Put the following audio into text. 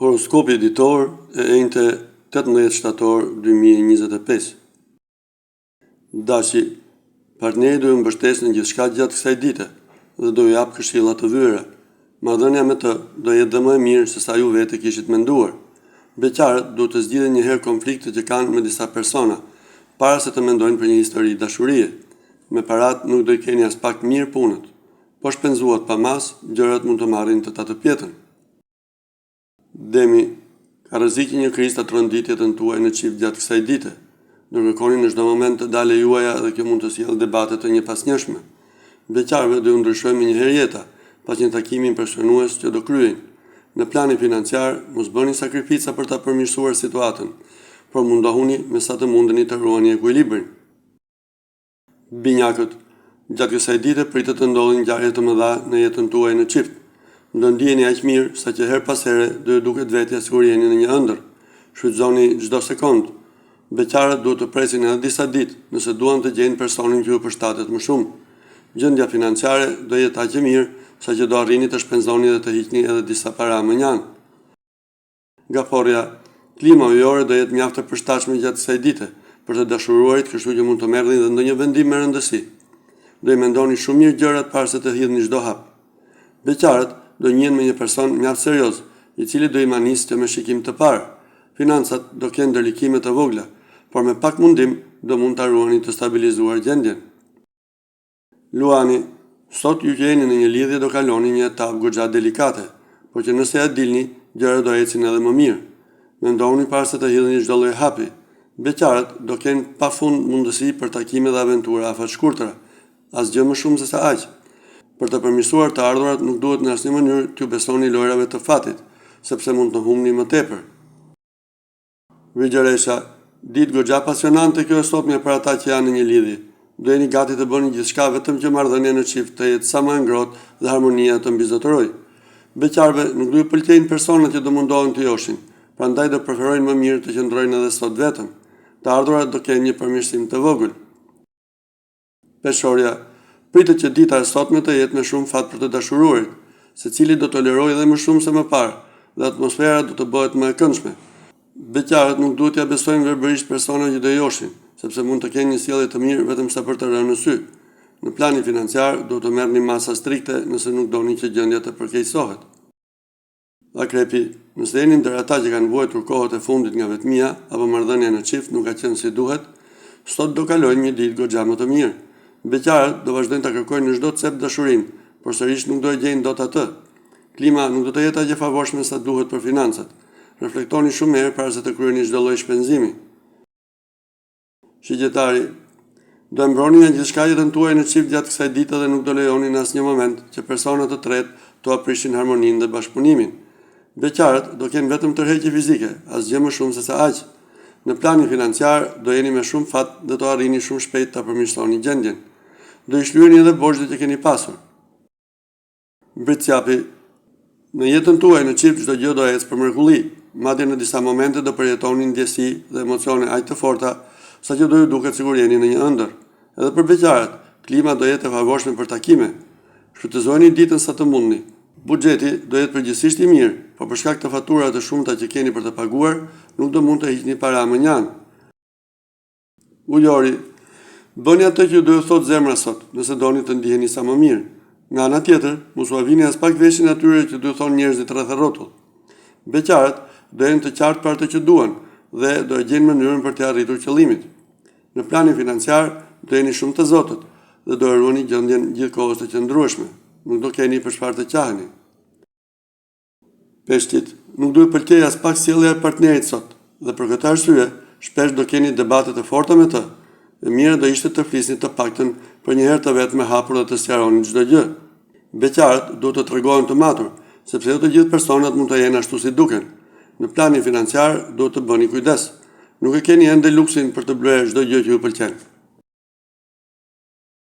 Horoskopi ditor e enjte 18 shtator 2025. Dashi, partneri do ju mbështesë në gjithçka gjatë kësaj dite dhe do ju japë këshilla të vyera. Marrëdhënia me të do jetë dhe më e mirë se sa ju vetë e kishit menduar. Beqarët duhet të zgjidhin një herë konfliktet që kanë me disa persona, para se të mendojnë për një histori dashurie. Me paratë nuk do i keni aspak mirë punët. Po shpenzuat pa masë, gjërat mund të marrin të tatëpjetën. Demi, Ka rrezik që një krizë ta tronditë jetën tuaj në çift gjatë kësaj dite. Do kërkoni në çdo moment të dalë e juaja dhe kjo mund të sjellë debate të njëpasnjëshme. Beqarëve do ju ndryshojë menjëherë jeta, pas një takimi impresionues që do kryejnë. Në planin financiar, mos bëni sakrifica për ta përmirësuar situatën, por mundohuni me sa të mundeni të ruani ekuilibrin. Binjakët, Gjatë kësaj dite pritet të ndodhin ngjarje të mëdha në jetën tuaj në çift. Do ndiheni aq mirë sa që herë pas here do ju duket vetja sikur jeni në një ëndërr. Shfrytëzoni çdo sekondë. Beqarët duhet të presin edhe disa ditë nëse duan të gjejnë personin që ju përshtatet më shumë. Gjendja financiare do jetë aq e mirë sa që do arrini të shpenzoni dhe të hiqni edhe disa para mënjanë. Gaforrja, Klima ujore do jetë mjaft e përshtatshme gjatë kësaj dite, për të dashuruarit, kështu që mund të merrni dhe ndonjë vendim me rëndësi. Do i mendoni shumë mirë gjërat para se të hidhni çdo hap. Beqarët do njihen me një person mjaft serioz, i cili do i manisë që me shikim të parë. Financat do kenë ndërlikime të vogla, por me pak mundim do mund ta ruani të stabilizuar gjendjen. Luani, Sot ju që jeni në një lidhje do kaloni një etapë goxha delikate, por që nëse ia dilni, gjërat do ecin edhe më mirë. Mendohuni para se të hidhni çdo lloj hapi. Beqarët do kenë pafund mundësi për takime dhe aventura afatshkurtra. Asgjë më shumë sesa aq. Për të përmirësuar të ardhurat nuk duhet në asnjë mënyrë t'ju besoni lojërave të fatit, sepse mund të humbni më tepër. Virgjëresha, Ditë goxha pasionante kjo e sotmja për ata që janë në një lidhje. Do jeni gati të bëni gjithçka vetëm që marrëdhënia në çift të jetë sa më e ngrohtë dhe harmonia të mbizotërojë. Beqarëve nuk do ju pëlqejnë personat që do mundohen t'i joshin, prandaj do preferojnë më mirë të qëndrojnë edhe sot vetëm. Të ardhurat do kenë një përmirësim të vogël. Peshorja, Pritet që dita e sotme të jetë me shumë fat për të dashuruarit. Secili do tolerojë edhe më shumë se më parë dhe atmosfera do të bëhet më e këndshme. Beqarët nuk duhet t'ia besojnë verbërisht personave që do i joshin, sepse mund të kenë një sjellje të mirë vetëm sa për të rënë në sy. Në planin financiar duhet të merrni masa strikte nëse nuk doni që gjendja të përkeqësohet. Akrepi, nëse jeni ndër ata që kanë vuajtur kohët e fundit nga vetmia apo marrëdhënia në çift nuk ka qenë si duhet, sot do kalojnë një ditë goxha më të mirë. Beqarët do vazhdojnë ta kërkojnë në çdo cep dashurinë, por sërish nuk do e gjejnë dot atë. Klima nuk do të jetë aq e favorshme sa duhet për financat. Reflektoni shumë herë para se të kryeni çdo lloj shpenzimi. Shigjetari, Do e mbroni nga gjithçka jetën tuaj në çift gjatë kësaj dite dhe nuk do lejoni në asnjë moment që persona të tretë t'ua prishin harmoninë dhe bashkëpunimin. Beqarët do kenë vetëm tërheqje fizike, asgjë më shumë sesa aq. Në planin financiar do jeni me shumë fat dhe do arrini shumë shpejt ta përmirësoni gjendjen. Do i shlyeni edhe borxhet që keni pasur. Bricjapi, Në jetën tuaj në çift çdo gjë do ecë për mrekulli, madje në disa momente do përjetoni ndjesi dhe emocione aq të forta, saqë do ju duket sikur jeni në një ëndërr. Edhe për beqarët, klima do jetë e favorshme për takime. Shfrytëzojeni ditën sa të mundni. Buxheti do jetë përgjithësisht i mirë, por për shkak të faturave të shumta që keni për të paguar, nuk do mund të hiqni para mënjanë. Ujori, Bëni atë që do ju thotë zemra sot, nëse doni të ndiheni sa më mirë. Nga ana tjetër, mos ua vini aspak veshin atyre që do ju thonë njerëzit rreth e rrotull. Beqarët do jenë të qartë për atë që duan dhe do e gjejnë mënyrën për t'ia arritur qëllimit. Në planin financiar do jeni shumë të zotët dhe do e ruani gjendjen gjithë kohës të qëndrueshme. Nuk do keni për çfarë të qaheni. Peshqit, nuk do ju pëlqejë aspak sjellja e partnerit sot dhe për këtë arsye, shpesh do keni debate të forta me të. E mira do ishte të flisni të paktën për një herë të vetme hapur dhe të sqaroni çdo gjë. Beqarët duhet të tregohen të matur, sepse jo të gjithë personat mund të jenë ashtu si duken. Në planin financiar duhet të bëni kujdes. Nuk e keni ende luksin për të blerë çdo gjë që ju pëlqen.